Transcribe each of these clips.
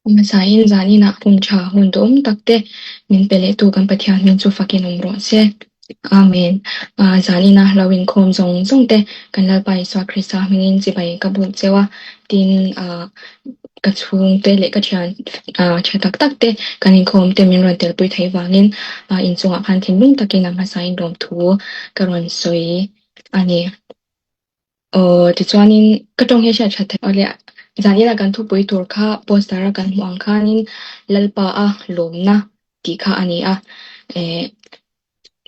Hmasain zaninah hun tha hun duhawm tak te min pe leh tu kan Pathian hming chu fakin awm rawh se. Amen. Zanina lo inkhawm zawng zawng te kan Lalpa Isua Krista hmingin chibai ka buk cheu a, tin ka chhungte leh ka thian tha tak tak te kan inkhawm te min rawn telpui theih vangin inchungah khan thinlung takin a hmasain lawmthu ka rawn sawi a ni. Aw tichuanin ka tawng hi a hriat that theih awle zanina kan thupui tur kha poster a kan hmuh ang khanin Lalpa a lawmna tih kha a ni a, eh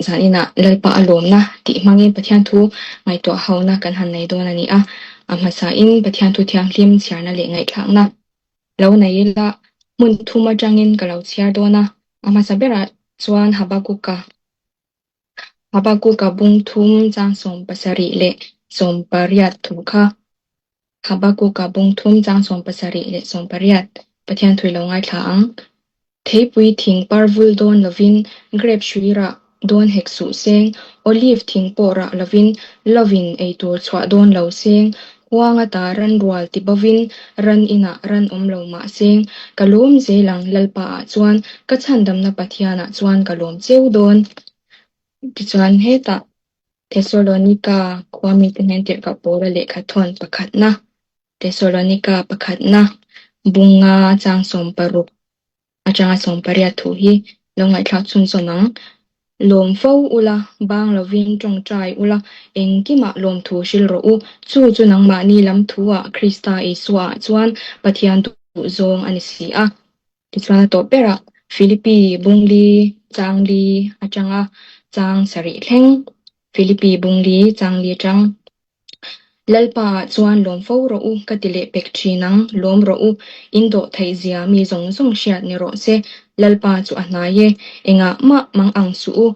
zanina Lalpa a lawmna tih hmangin Pathian thu ngaihtuah hona kan han nei dawn a ni a, a hmasain Pathian thu thianghlim chhiarna leh ngaihthlakna lo nei ila hmun thum atangin ka lo chhiar dawn a, a hmasa berah chuan Habakuka. Habakuka bung thum chang 70 leh 80 thu kha. Habakuka bung thum chang 70 leh 80 Pathian thui lo ngaithla ang. Theipui thing par vul dawn lovin, grep hrui rah dawn hek suh seng, olive thing pawh rah lovin, lovin ei tur chhuah dawn lo seng, huang ata ran rual ti bovin, ran inah ran awm lo mah seng, ka lawm zel ang Lalpa ah chuan, ka chhandamna Pathian ah chuan ka lawm cheu dawn. Tichuan hetah Thesalonika khua mite hnen tirhkah Paula lehkha thawn pakhatna, Thesalonika pakhatna bunga chang 60 atanga 80 thu hi lo ngaihthlak chhunzawm ang. Lawm fo ula, bang lovin tawngtai ula, engkimah lawmthu hril rawh u. Chu chu nangmahni lam thuah Krista Isua ah chuan Pathian duh zawng a ni si a. Tichuan a tawp berah Philippi bungli chang li atanga chang sarih thleng, Philippi bungli chang li atang Lalpa ah chuan lawm fo rawh u ka ti leh pek thin ang, lawm rawh u, in dawh theih zia mi zawng zawng hriat ni rawh se, Lalpa chu a hnai e, engah mah mang ang suh u,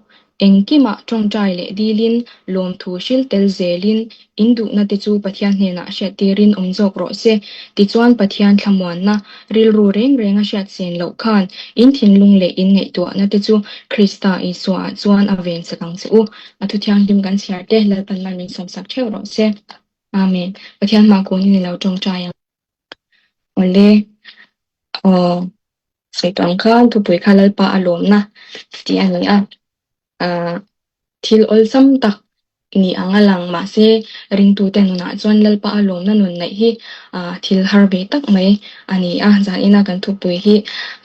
engkimah tawngtai leh dilin, lawmthu hril tel zelin, in duhna te chu Pathian hnenah hriat tirin awm zawk rawh se, tichuan Pathian thlamuanna rilru reng reng a hriat sen loh khan in thinlung leh in ngaihtuahna te chu Krista Isua ah chuan a ven sak ang che u. A thu thianghlim kan chhiar te Lalpan mal min sawmsak theuh rawh se. Amen. Pathian hma kunin i lo tawngtai ang. Awle. Aw. Sawi tawh ang khan thupui kha Lalpa a lawmna tih a ni a. Ah thil awlsam tak ni ang a lang mahse ringtute nunah chuan Lalpa a lawmna nun neih hi ah thil har ve tak mai a ni a. Zanina kan thupui hi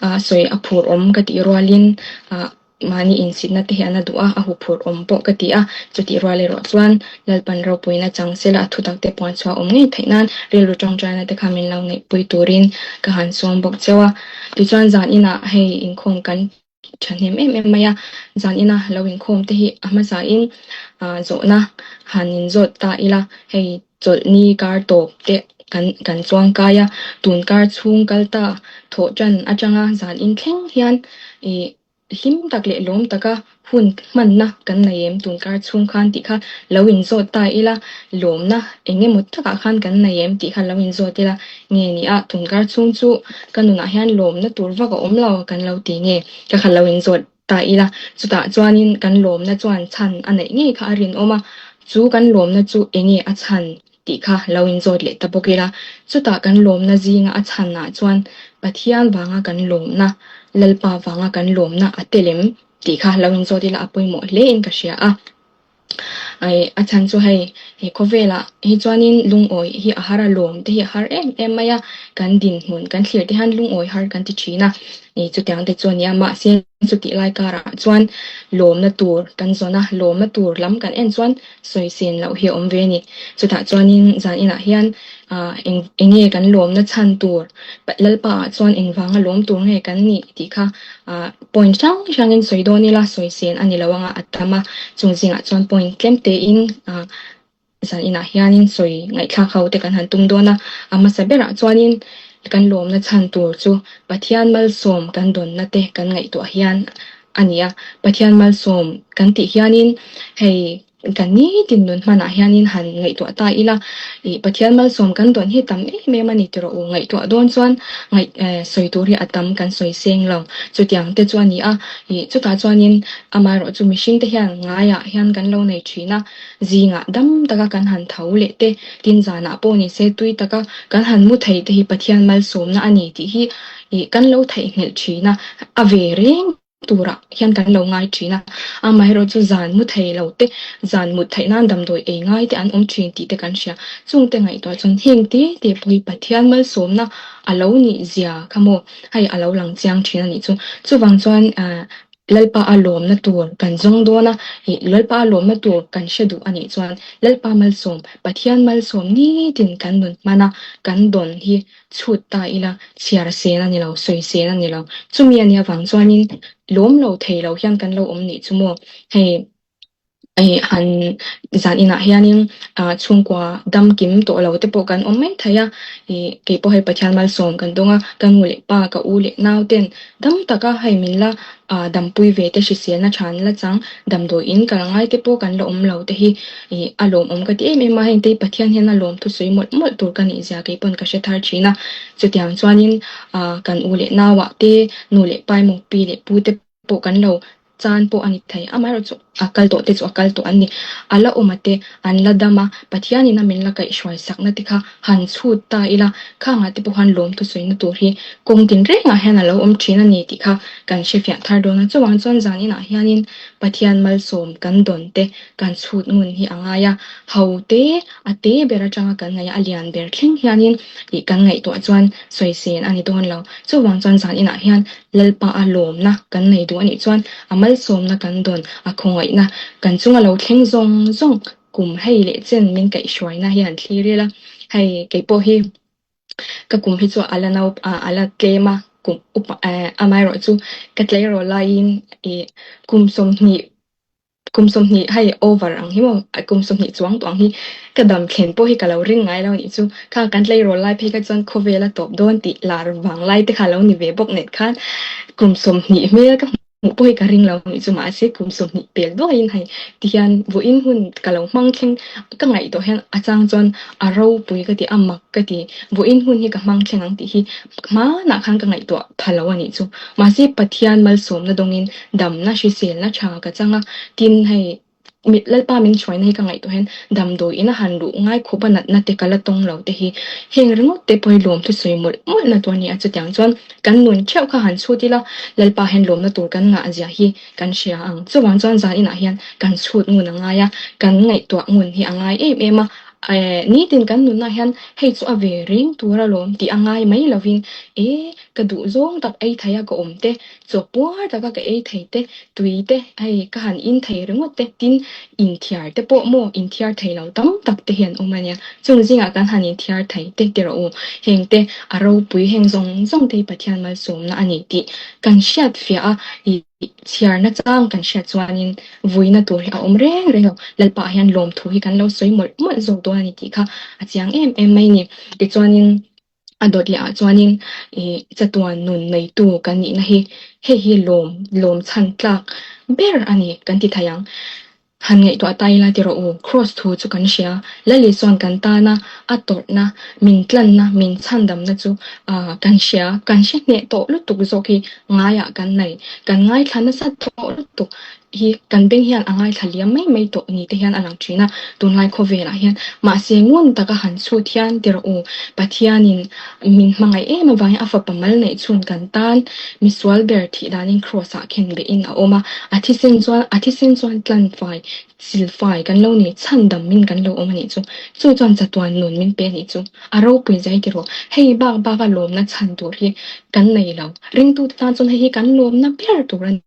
ah sawi a phur awm ka tih rualin ah Mahni insitna te hian a duh a, a huphurh awm pawh ka ti a. Chutih rual erawh chuan Lalpan ropuina chang sela a thutak te puan chhuah awm ngei theih nan rilru tawngtaina te kha min lo neihpui turin ka han sawm bawk cheu a. Tichuan zan inah hei inkhawm kan thahnem em em mai a, zan ina lo inkhawm te hi a hmasain zawhna han inzawt ta ila hei chawlhni kar tawp te kan kan chuang kai a, tun kar chhung kal ta thawh tan atanga zan in thleng hian ih Hlim tak leh lawm taka hun hmanna kan nei em tun kar chhung khan tih kha lo inzawt ta ila, lawmna eng emaw takah khan kan nei em tih kha lo inzawt ila, nge ni a tun kar chhung chu ka nunah hian lawmna tur vak a awm lo kan lo ti nge ka kha lo inzawt ta ila, chutah chuanin kan lawmna chuan chhan a neih ngei kha a rinawm a, chu kan lawmna chu eng nge a chhan tih kha lo inzawt leh ta bawk ila, chutah kan lawmna zinga a chhanah chuan Pathian vanga kan lawmna, Lalpa vanga kan lawmna a tel em tih kha lo inzawt ila a pawimawh hle in ka hria a. Ai a chhan chu hei he khawvelah hi chuanin lungawi hi a har a, lawm te hi a har em em mai a, kan dinhmun kan thlir te hian lungawi har kan ti thin a, ni chutiang te chu a nia mahse chutih lai karah chuan lawmna tur kan zawn a, lawmna tur lam kan en chuan sawi sen loh hi a awm ve a ni. Chutah chuanin zan inah hian ah eng eng nge kan lawmna chhan tur Lalpa ah chuan engvanga lawm tur nge kan nih tih kha ah point hrang hrangin sawi dawn ila sawi sen a ni lo anga a tam a, chung zingah chuan point tlem tein ah zan inah hianin sawi ngaihthlak ho te kan han tum dawn a, a hmasa berah chuanin kan lawmna chhan tur chu Pathian malsawm kan dawnna te kan ngaihtuah hian a ni a, Pathian malsawm kan tih hianin hei. Kan nitin nun hmanah hianin han ngaihtuah ta ila, ih Pathian malsawm kan dawn hi tam em em a ni tiraw u, ngaihtuah dawn chuan ngaih eh sawi tur hi a tam kan sawi seng lo. Chutiang te chu a ni a, ih chutah chuanin amaherawh chu mihring te hian ngaiah hian kan lo nei thin a, zingah dam taka kan han tho leh te, tin zanah pawh ni se tui taka kan han mu thei te hi Pathian malsawmna a ni tih hi ih kan lo theihnghilh thin a, a ve reng turah hian kan lo ngai thin a, amaherawhchu zan mu thei lo te, zan mut theih nan damdawi ei ngai te an awm thin tih te kan hria. Chungte ngaihtuah chuan heng te te pawh hi Pathian malsawmna a lo nih zia kha maw hei a lo lang chiang thin a nih chu. Chuvang chuan ah Lalpa a lawmna tur kan zawng dawn a, ih Lalpa a lawmna tur kan hre duh a nih chuan Lalpa malsawm, Pathian malsawm nitin kan nun hman a, kan dawn hi chhut ta ila, chhiar sen a ni lo, sawi sen a ni lo. Chumi a nih avang chuanin lawm lo thei lo hian kan lo awm nih chu maw? Hei eh han zan inah hianin ah chhungkua dam kim tawh lo te pawh kan awm mai thei a, ih kei pawh hei Pathian malsawm kan dawng a, ka nu leh pa, ka u leh nau ten dam taka hei min la ah dampui ve te hriselna tha an la chang, damdawiin kal ngai te pawh kan la awm lo te hi ih a lawmawm ka ti em em a, heng te hi Pathian hian a lawm thusawi mawlh mawlh tur ka nih zia kei pawn ka hre thar thin a, chutiang chuanin ah kan u leh nauah te nu leh pa emaw pi leh pu te pawh kan lo chan pawh a ni thei, amaherawhchu a kal tawh te chu a kal tawh an ni, a la awm a te an la dam a, Pathianin a min la kaihhruai sakna te kha han chhut ta ila, khangah te pawh khan lawm thusawina tur hi kawng tinrengah hian a lo awm thin a ni tih kha kan hrefiah thar dawn a. Chuvang chuan zan inah hianin Pathian malsawm kan dawn te kan chhut ngun hi a ngai a, ho te a te ber atanga kan ngaih a, a lian ber thleng hianin tih kan ngaihtuah chuan sawisen a ni dawn lo. Chuvang chuan zan inah hian Lalpa a lawmna kan nei duh a nih chuan a malsawmna kan dawn, a khawngaihna kan chunga lo thleng zawng zawng kum hei leh chen min kaihhruaina hi han thlir ila, hei kei pawh hi ka kum hi chu a la nau a la tlem a, kum upa eh amaherawh chu ka tleirawl laiin ih kum 20 kum 20 hei over ang hi maw kum 20 chuang tawh ang hi ka dam thlen pawh hi ka lo ring ngai lo anih chu, khang kan tleirawl lai phei kha chuan khawvel a tawp dawn tih lar vang lai te kha a lo ni ve bawk nen khan kum 20 hmel ka Hmuh pawh hi ka ring lo nih chu mahse kum 20 pel duaiin hei tihian vawiin hun ka lo hmang thleng ka ngaihtuah hian a chang chuan a ropui ka ti a mak ka ti vawiin hun hi ka hmang thleng ang tih hi hmanah khan ka ngaihtuah tha lo a nih chu mahse Pathian malsawmna dawngin damna hriselna tha ka chang a tin hei Lalpa min hruaina hi ka ngaihtuah hian damdawi ina han luh ngai khawp a natna te ka la tawng lo te hi heng ringawt te pawh hi lawm thusawi mawlh mawlh na tur a ni a, chutiang chuan kan nun theuh kha han chhut ila Lalpa hian lawmna tur kan ngah zia hi kan hria ang. Chuvang chuan zan inah hian kan chhut ngun a ngai a, kan ngaihtuah ngun hi a ngai em em a, nitin kan nunah hian hei chu a ve reng tur alawm tih a ngai mai lovin e ka duh zawng tak ei thei a ka awm te Chaw puar taka ka ei thei te, tui te, hei ka han in thei ringawt te, tin inthiar te pawh maw inthiar thei lo tam tak te hi an awm a nia. Chung zingah kan han inthiar thei te ti rawh u. Heng te a ropui heng zawng zawng te hi Pathian malsawmna a ni tih kan hriat fiah a, ih chhiarna chang kan hriat chuanin vuina tur hi a awm reng reng lo. Lalpa ah hian lawmthu hi kan lo sawi mawlh mawlh zawk dawn a ni tih kha a chiang em em mai a ni. Tichuanin. A dawt leh ah chuanin ih chatuan nun neitu kan nihna hi hei hi lawm lawm chhan tlak ber a ni kan ti thei ang. Han ngaihtuah ta ila ti rawh u, Kraws thu chu kan hria, Lali chuan kan tana a tawrhna, min tlanna, min chhandamna chu ah kan hria, kan hre hneh tawh lutuk zawk hi ngaiah kan nei, kan ngaithla nasa tawh lutuk. hi kan beng hian a ngaithla liam mai mai tawh ni te hian a lang thin a, tunlai khawvelah hian mahse ngun taka han chhut hian ti rawh u, Pathianin min hmangaih em avangin a fapa mal neih chhun kan tan misual ber thih danin kraws ah khen behin a awm a, a thisen chuan a thisen chuan tlanfai silfai kan lo ni chhandam min kan lo awm a nih chu, chu chuan chatuan nun min pe a nih chu, a ropui zai ti rawh, hei bak bak a lawmna chhan tur hi kan nei lo, ringtute tan chuan hei hi kan lawmna ber tur a ni.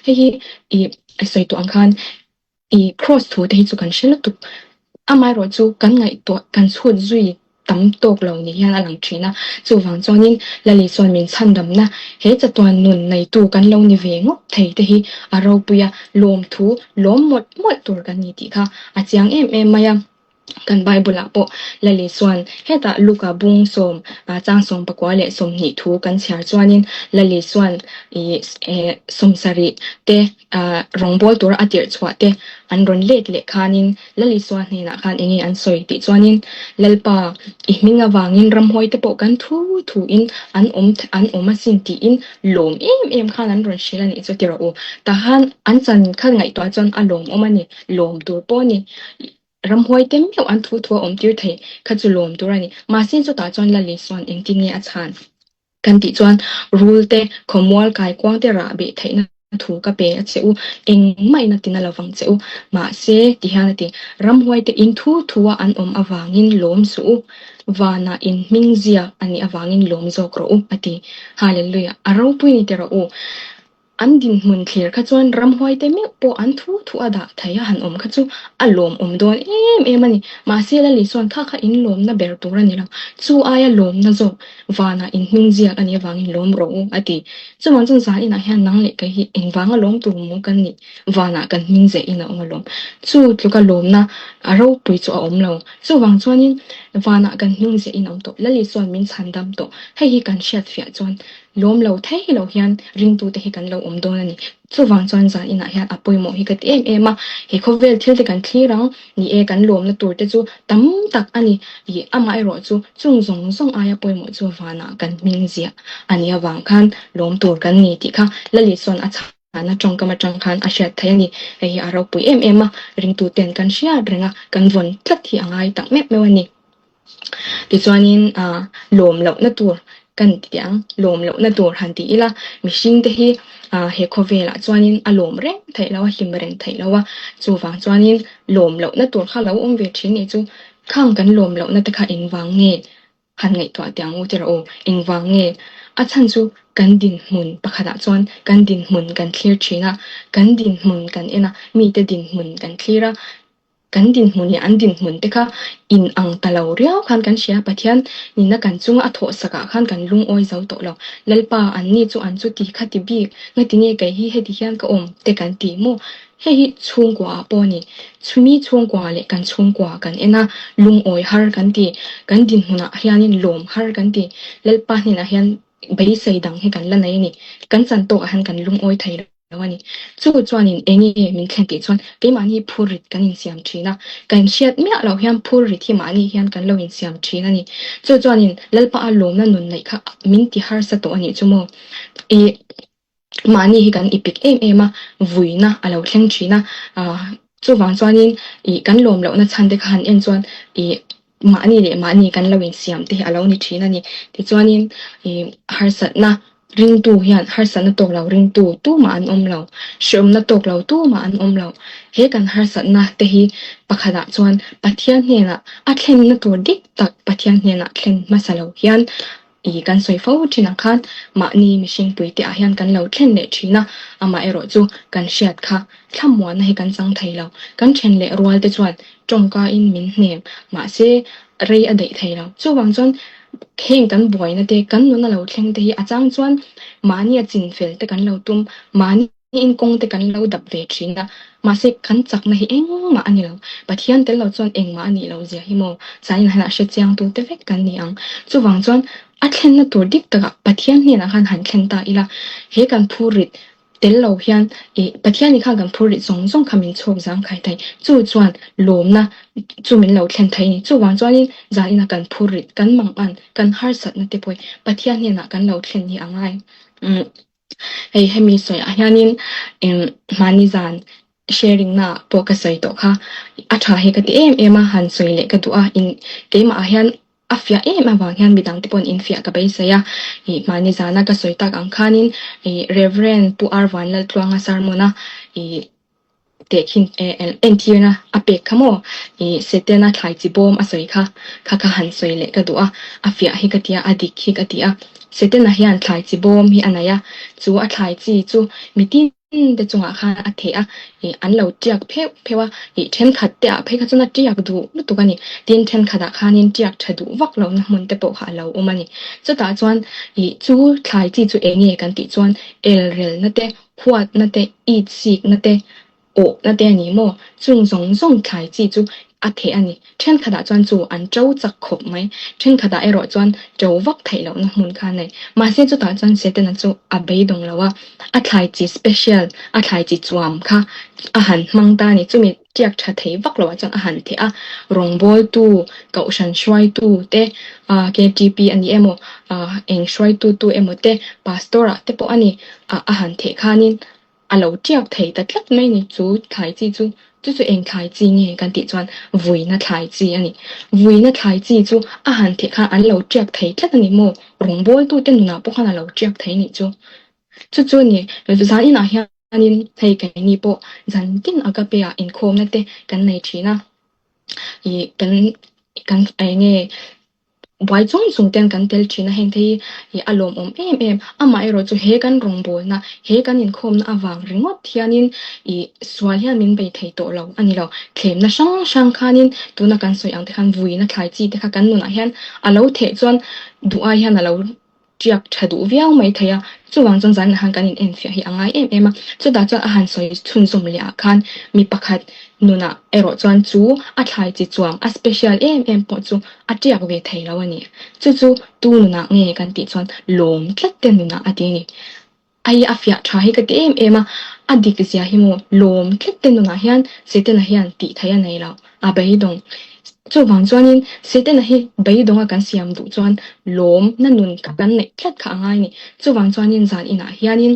Hei hi ih a sawi tawh ang khan ih cross thu te hi chu kan hre lutuk. Amaherawh chu kan ngaihtuah kan chhut zui tam tawk lo ni hian a lang thin a. Chuvang chuanin Lali chuan min chhandamna he chatuan nun neitu kan lo ni ve ngawt thei te hi a ropui a, lawmthu lawm mawlh mawlh tur kan ni tih kha a chiang em em mai a. Kan Bible-ah pawh Lali chuan hetah Luka bung sawm chang 19 leh 20 thu kan chhiar chuanin Lali chuan ih 70 te rawngbâwl tura a tirh chhuah te an rawn let leh khanin Lali Isua hnenah khan enge an sawi tih chuanin Lalpa i hming avangin ramhuai te pawh kan thu thuin an awm an awm asin tiin lawm em em khan an rawn hrilh a nih chu ti rawh u. Tahan an chan kha ngaihtuah chuan a lawmawm a ni, lawm tur pawh a ni. Ramhuai te meuh an thu thu a awm tir thei kha chu lawm tur a ni. Mahse chutah chuan Lal Isua'n engtin nge a chhan? Kan tih chuan rul te, khawmual kaikuang te rah beh theihna thu ka pe a che u, engmah in a tina lovang che u. Mahse, ti hian a ti, Ramhuai te in thu thu a an awm avangin lawm suh u, vanah in hming ziak a nih avangin lawm zawk rawh u, a ti. Hallelujah! A ropui ni ti rawh u. An dinhmun thlir kha chuan ramhuai te meuh pawh an thu thu a dah thei a han awm kha chu a lawmawm dawn em em a ni. Mahse Lali chuan kha kha in lawmna ber tur a ni lo. Chu aia lawmna zawk vanah in hming ziak a nih avangin lawm rawh u a ti. Chuvang chuan zan inah hian nang leh kei hi engvanga lawm tur maw kan nih? Vanah kan hming zeh in a awm alawm. Chu tluka lawmna a ropui chu a awm lo. Chuvang chuanin vanah kan hming zeh in a awm tawh. Lali chuan min chhan dam tawh. Hei hi kan hriatfiah chuan Lawm lo thei lo hian ringtute hi kan lo awm dawn a ni. Chuvang chuan zan inah hian a pawimawh hi ka ti em em a, he khawvel thil te kan thlir ang, ni e kan lawmna tur te chu tam tak a ni. Ih amaherawh chu chung zawng zawng aia pawimawh chu vanah kan hming ziah a nih avang khan lawm tur kan ni tih kha Lali chuan a chhana tawngkam atang khan a hriat theih a ni. Hei hi a ropui em em a, ringtuten kan hriat reng a, kan vawn tlat hi a ngai tak meuh meuh a ni. Tichuanin ah lawm lohna tur kan ti teh ang, lawm lohna tur han ti ila mihring te hi ah he khawvelah chuanin a lawm reng theih lo a, hlim reng theih lo a, chuvang chuanin lawm lohna tur kha lo awm ve thin nih chu khang kan lawm lohna te kha engvang nge han ngaihtuah teh ang u ti rawh u, engvang nge? A chhan chu kan dinhmun pakhatah chuan kan dinhmun kan thlir thin a, kan dinhmun kan en a, mite dinhmun kan thlir a, Kan dinhmun leh an dinhmun te kha in ang ta lo riau khan kan hria. Pathian nihna kan chunga a thawh sakah khan kan lungawi zo tawh lo. Lalpa, anni chu an chu ti kha ti bik, ngati nge kei hi heti hian ka awm te kan ti maw? Hei hi chhungkua ah pawh a ni. Chumi chhungkua leh kan chhungkua kan en a, lungawi har kan ti. Kan dinhmunah hianin lawm har kan ti. Lalpa hnenah hian beisei dang hi kan la nei a ni. Kan chan tawkah hian kan lungawi thei lo. lo a ni. Chu chuanin eng nge min thlen tih chuan keimahni phurrit kan insiam thin a, kan hriat miah loh hian phurrit hi mahni hian kan lo insiam thin a ni. Chu chuanin Lalpa a lawmna nun neih kha min ti harsa tawh a nih chu maw? Ih, mahni hi kan ipik em em a, vuina a lo thleng thin a, ah chuvang chuanin ih kan lawm lohna chhan te kha han en chuan ih mahni leh mahni kan lo insiam te hi a lo ni thin a ni. Tichuanin ih harsatna ringtu hian harsatna tawk lo ringtu tumah an awm lo, hreawmna tawk lo tumah an awm lo. He kan harsatna te hi pakhatah chuan Pathian hnenah a thlenna tur dik tak Pathian hnenah thlen hmasa lo hian I kan sawi fo thin ang khan mahni mihring puite ah hian kan lo thlen leh thin a, amaherawh chu kan hriat kha thlamuanna hi kan chang thei lo. Kan then leh rual te chuan tawngka in min hnem mahse rei a daih thei lo. Chuvang chuan heng kan buaina te kan nuna lo thleng te hi a chang chuan mahni a chin fel te kan lo tum, mahni in kawng te kan lo dap ve thin a, mahse kan chakna hi engmah a ni lo. Pathian tel lo chuan engmah a nih loh zia hi maw Zanin hian a hre chiang tu te vek kan ni ang. Chuvang chuan a thlenna tur dik takah Pathian hnenah khan han thlen ta ila, he kan phurrit tel lo hian ih Pathian in khan kan phurrit zawng zawng kha min chhawk zang khai thei. Chu chuan lawmna chu min lo thlen thei a ni. Chuvang chuanin Zanin a kan phurrit, kan mangan, kan harsatna te pawh hi Pathian hnenah kan lo thlen hi a ngai. Umm. Hei hemi sawiah hianin mahni zan sharing na pawh ka sawi tawh kha a tha hi ka ti em em a, han sawi leh ka duh a, in keimah ah hian a fiah em avang hian midang te pawhin in fiah ka beisei a, ih mahni zana ka sawi tak ang khanin ih Reverend Pu Ar Vanlaltluanga sermon a ih Tehkhin entirna a pek kha maw? Ih Setana thlai chi bawm a sawi kha, kha kha han sawi leh ka duh a, a fiah hi ka ti a, a dik hi ka ti a. Setana hian thlai chi bawm hi a nei a, chu a thlai chi chu mitin te chungah khan a theh a, ih an lo tiak pheuh pheuh a, ih thenkhat te ah phei kha chuan a tiak duh lutuk a ni. Tin, thenkhat ah khanin tiak tha duh vak lohna hmun te pawh kha a lo awm a ni. Chutah chuan ih chu thlai chi chu eng nge kan tih chuan elrelna te, Huatna te, it sikna te, awhna te a ni maw? Chung zawng zawng thlai chi chu A theh a ni. Thenkhatah chuan chu an to chak khawp mai. Thenkhatah erawh chuan to vak theih lohna hmun kha a nei. Mahse chutah chuan Setana chu a beidawng lo a, a thlai chi special, a thlai chi chuam kha a han hmang ta a ni. Chumi tiak tha thei vak loah chuan a han theh a, rawngbawltu, kohhran hruaitu te, KTP a ni emaw, eng hruaitu tu emaw te, pastor ah te pawh a ni, a han theh khanin A lo tiak thei ta tlat mai ni chu thlai chi chu. Chu chu eng thlai chi nge kan tih chuan vuina thlai chi a ni. Vuina thlai chi chu a han theh khan an lo tiak thei tlat a ni maw? Rawngbawltute nunah pawh khan a lo tiak thei nih chu. Chu chu ni zan inah hianin hei keini pawh zan tin agape ah inkhawmna te kan nei thin a. Ih kan kan eng nge Buai chung chung ten kan tel thin a, heng te hi a lawmawm em em. Amaherawh chu he kan rawngbawlna, he kan inkhawmna avang ringawt hianin ih sual hian min bei thei tawh lo a ni lo. Thlemna hrang hrang khanin tuna kan sawi ang te khan vuina thlai chi te kha kan nunah hian a lo theh chuan duh ai hian a lo Tiak tha duh viau mai thei a, chuvang chuan zanah khan kan in enfiah hi a ngai em em a, chutah chuan a han sawi chhunzawm leh ah khan mi pakhat nunah erawh chuan chu a thlai chi chuang a special em em pawh chu a tiak ve thei lo a ni. Chu chu tu nunah nge kan tih chuan lawm tlat te nunah a ti a ni. Ai a fiah tha hi ka ti em em a, a dik zia hi maw lawm tlat te nunah hian Setana hian tih theih a nei lo, a beidawng. Chuvang chuanin Setana hi beidawnga kan siam duh chuan lawm na nun kan neih tlat kha a ngai a ni. Chuvang chuanin zan inah hianin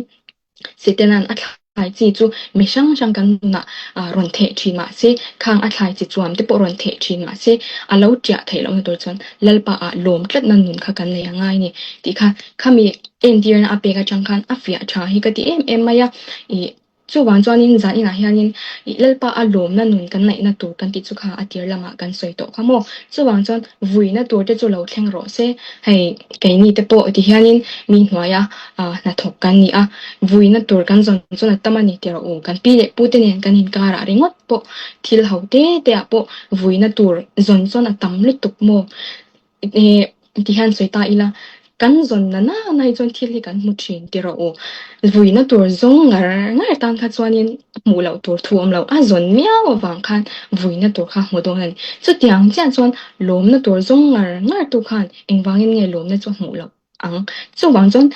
Setana'n a thlai chi chu mi hrang hrang kan nunah rawn theh thin mah se, khang a thlai chi chuam te pawh rawn theh thin mah se, a lo tiah theih lohna tur chuan Lalpa ah lawm tlatna nun kha kan nei a ngai a ni tih kha khami Entirna a pek atang khan a fiah tha hi ka ti em em mai a, ih chuvang chuanin zan inah hianin ih Lalpa a lawmna nun kan neihna tur kan tih chu kha a tir lamah kan sawi tawh kha maw. Chuvang chuan vuina tur te chu lo thleng rawh se, hei keini te pawh ti hianin mi hnuaia hnathawk kan ni a, vuina tur kan zawn chuan a tam a ni tih rawh u, kan pi leh pu te nen kan inkarah ringawt pawh thil ho te te ah pawh vuina tur zawn chuan a tam lutuk maw. Ih ti hian sawi ta ila, kan zawn na na na hi chuan thil hi kan hmu thin ti rawh u. Vuina tur zawng ngar ngar tan kha chuanin hmuh loh tur thu awm lo, a zawn miau avang khan vuina tur kha hmu dawn a ni. Chutiang chiah chuan lawmna tur zawng ngar ngar tu khan engvangin nge lawmna chu a hmuh loh ang? Chuvang chuan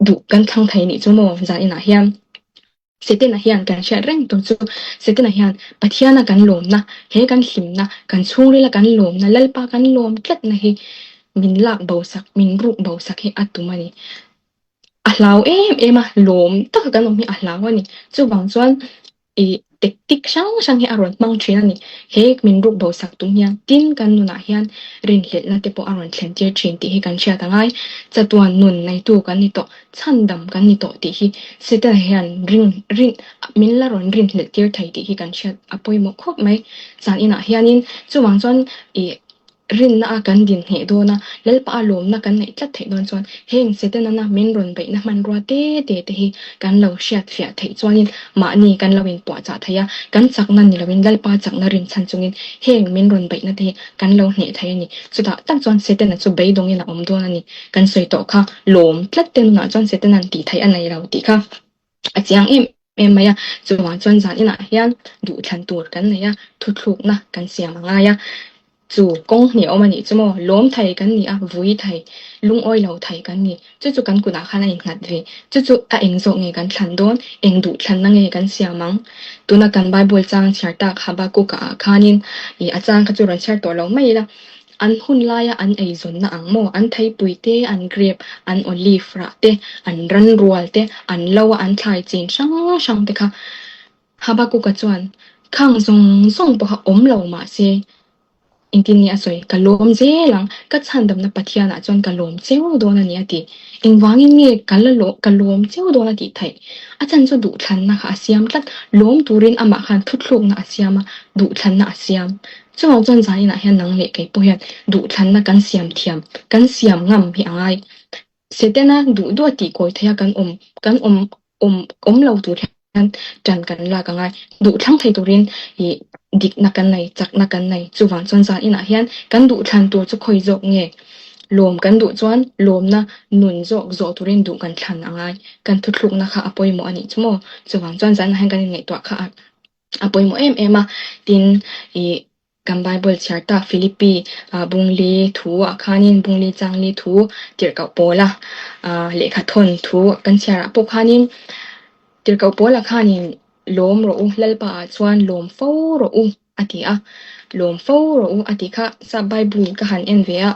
duh kan thlang thei nih chu maw zan inah hian. Setana hian kan hriat reng tur chu Setana hian Pathiana kan lawmna, he kan hlimna, kan chhungrila kan lawmna, Lalpa kan lawm tlatna hi min lak bo sak, min ruk bo sak hi a tum a ni. A hlau em em a, lawm taka kan awm hi a hlau a ni. Chuvang chuan ih tactic hrang hrang hi a rawn hmang thin a ni. He min ruk bo sak tum hian tin kan nunah hian rinhlelhna te pawh a rawn thlen tir thin tih hi kan hriat a ngai. Chatuan nun neitu kan ni tawh. Chhandam kan ni tawh tih hi Setana hian ring rin min la rawn rinhlelh tir thei tih hi kan hriat a pawimawh khawp mai. Zan inah hianin chuvang chuan ih rinna a kan din hneh dawn a, Lalpa a lawmna kan neih tlat theih dawn chuan heng Setanana min rawn beihna hmanrua te te te hi kan lo hriat fiah theih chuanin mahni kan lo inpuahchah thei a, kan chakna ni loin Lalpa chakna rinchhan chungin heng min rawn beihna te hi kan lo hneh thei a ni. Chutah tak chuan Setana chu beidawngin a awm dawn a ni. Kan sawi tawh kha lawm tlat te nunah chuan Setanan tih theih a nei lo tih kha a chiang em em mai a. Chuvang chuan zan inah hian duhthlan tur kan nei a, thuthlukna kan siam a ngai a. Chu kawng hnih a awm a nih chu maw, lawm thei kan ni a, vui thei, lungawi lo thei kan ni. Chu chu kan kutah khan a innghat ve. Chu chu a eng zawk nge kan thlan dawn, eng duhthlanna nge kan siam ang? Tuna kan Bible chang chhiar tak Habakkuk-a ah khanin ih a chang kha chu rawn chhiar tawh lo mai ila. An hun laia an eizawnna ang maw? An theipui te, an grape, an olive rah te, an ranrual te, an lo a an thlai chin hrang hrang te kha Habakkuk-a chuan khang zawng zawng pawha awm lo mah se engtin nge a sawi? Ka lawm zel ang, ka chhandamna Pathianah chuan ka lawm cheu dawn a ni a ti. Engvangin nge ka la ka lawm cheu dawn a tih theih? A chan chu duhthlanna kha a siam tlat, lawm turin amah khan thuthlukna a siam a, duhthlanna a siam. Chuvang chuan zaninah hian nang leh kei pawh hian duhthlanna kan siam thiam, kan siam ngam hi a ngai. Setana duh duh a tih kawi theih a kan awm, kan awm awm awm lo tur hian tan kan lak a ngai. Duhthlang thei turin ih dikna kan nei, chakna kan nei. Chuvang chuan zaninah hian kan duhthlan tur chu khawi zawk nge? Lawm kan duh chuan lawmna nun zawk zawh turin duh kan thlan a ngai. Kan thuthlukna kha a pawimawh a nih chu maw? Chuvang chuan zaninah hian kan inngaihtuah kha a. a pawimawh em em a, tin ih Kan Bible chhiar tak Philippi bungli thu ah khanin bungli changli thu tirhkoh pawla lehkha thawn thu kan chhiar ah pawh khanin tirhkoh pawla khanin lawm rawh u Lalpa ah chuan lawm fo rawh u a ti a, lawm fo rawh u a tih kha sap Bible ka han en ve a,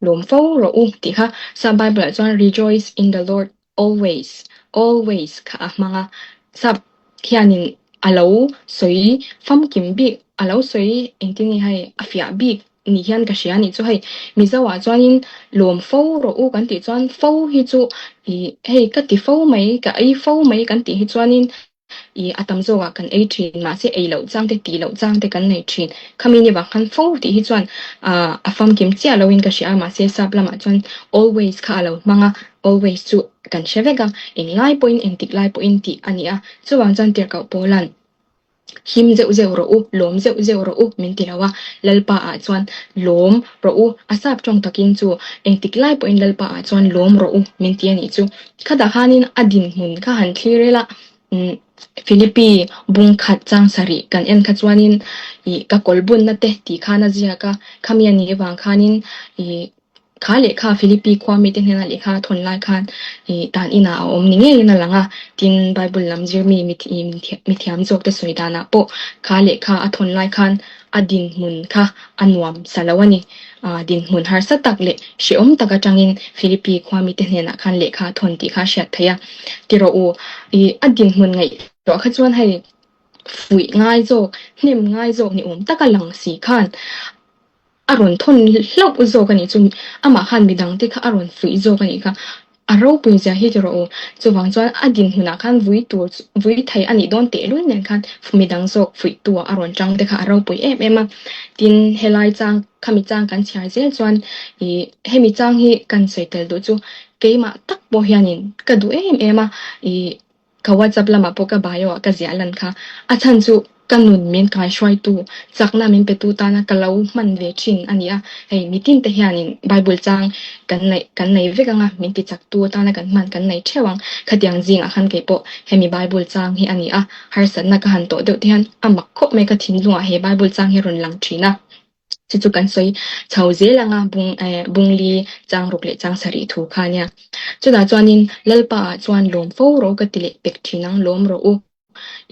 lawm fo rawh u tih kha sap Bible ah chuan rejoice in the Lord Always, always kha a hmang a, sap hianin a lo sawi famkim bik, a lo sawi engtin nge hei a fiah bik ni hian ka hria anih chu hei Mizo ah chuanin lawm fo rawh u kan tih chuan fo hi chu ih hei ka ti fo mai, ka ei fo mai kan tih hi chuanin I a tam zawkah kan ei thin, mahse ei loh chang te tih loh chang te kan nei thin. Khami ni vang khan fo tih hi chuan a famkim chiah loin ka hria a, mahse sap lamah chuan always kha a lo hmang a, always chu kan hre vek a, eng lai pawhin engtik lai pawhin tih a ni a, chuvang chuan tirhkoh Paula'n him zeuh zeuh rawh u, lawm zeuh zeuh rawh u min ti lo a, Lalpa ah chuan lawm rawh u, a sap tawng takin chu engtik lai pawhin Lalpa ah chuan lawm rawh u min ti a nih chu. Khatah khanin a dinhmun kha han thlir ila, umm Philippi bung khat chang sarih kan en kha chuanin ih ka kawl bunna te tih khan a ziak a, khami a nih avang khanin ih kha lehkha Philippi khua mite hnena lehkha a thawn lai khan ih tan inah a awm ni ngeiin a lang a, tin Bible lam zirmi mithiam zawk te sawi danah pawh kha lehkha a thawn lai khan a dinhmun kha a nuam sa lo a ni. Dinhmun harsa tak leh hrehawm tak atangin Philippi khua mite hnenah khan lehkha a thawn tih kha a hriat theih a. Ti rawh u, ih a dinhmun ngaihtuah kha chuan hei fuih ngai zawk, hnem ngai zawk ni awm taka lang si khan a rawn thawn hlauh zawk a nih chu. Amah khan midangte kha a rawn fuih zawk a nih kha. A ropui zia hi ti rawh u. Chuvang chuan a dinhmunah khan vui tur vui thei a nih dawn tehlul nen khan midang zawk fuihtu ah a rawn tang te kha a ropui em em a. Tin, helai chang khami chang kan chhiar zel chuan ih hemi chang hi kan sawi tel duh chu keimah tak pawh hianin ka duh em em a ih Ka WhatsApp lamah pawh ka bio ah ka ziah lan kha. A chhan chu ka nun min kaihruaitu, chakna min petu tana ka lo hman ve thin a ni a. Hei mitin te hianin Bible chang kan neih kan nei vek anga min ti chaktu atana kan hman kan nei theuh ang. Khatiang zingah khan kei pawh hemi Bible chang hi a ni a. Harsatna ka han tawh deuh te hian a mak khawp mai ka thinlungah he Bible chang hi a rawn lang thin a. Chu chu kan sawi chho zel anga bung eh bungli chang ruk leh chang sarih thu kha nia. Chutah chuanin Lalpa ah chuan lawm fo rawh u ka ti leh pek thin ang lawm rawh u.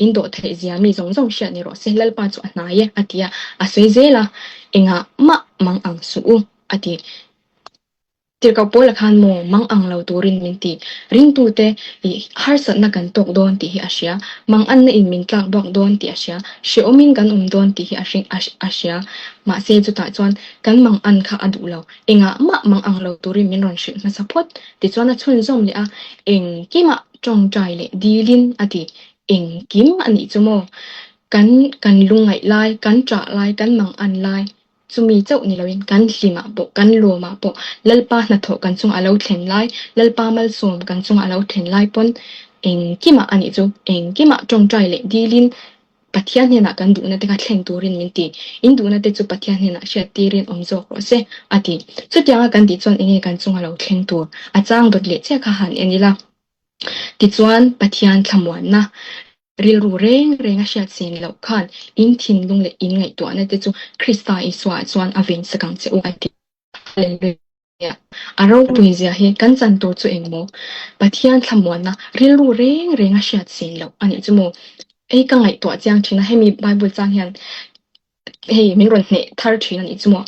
In dawh theih zia mi zawng zawng hriat ni rawh se Lalpa chu a hnai e a ti a, a sawi zel a, engah mah mang ang suh u a ti. Tirhkoh Paula khan maw mang ang lo turin min ti. Ringtute i harsatna kan tawk dawn tih hi a hria. Mang anna in min tlak buak dawn tih a hria. Hrehawmin kan awm dawn tih hi a hring a hria. Mahse chutah chuan kan mang an kha a duh lo. Engah mah mang ang lo turin min rawn hrilh hmasa phawt. Tichuan a chhunzawm leh a, engkimah tawngtai leh dilin a ti. Engkim a nih chu maw? Kan kan lungngaih lai, kan ṭah lai, kan mang an lai Chumi chauh ni loin kan hlimah pawh, kan lawmah pawh Lalpa hnathawh kan chungah a lo thlen lai, Lalpa malsawm kan chungah a lo thlen lai pawn engkimah a nih chu, engkimah tawngtai leh dilin Pathian hnenah kan duhna te kha thlen turin min ti. In duhna te chu Pathian hnenah hriat tirin awm zawk rawh se, a ti. Chutianga kan tih chuan enge kan chunga lo thleng tur? A chang dawt leh chiah kha han en ila. Tichuan Pathian thlamuanna Rilru reng reng a hriat sen loh khan in thinlung leh in ngaihtuahna te chu Krista Isua chuan a ven sak ang che u a ti. Hallelujah! A ropui zia hi kan chan tur chu eng maw? Pathian thlamuanna rilru reng reng a hriat sen loh a nih chu maw? Ei ka ngaihtuah chiang thin a, hemi Bible chang hian Hei min rawn hneh thar thin a nih chu maw?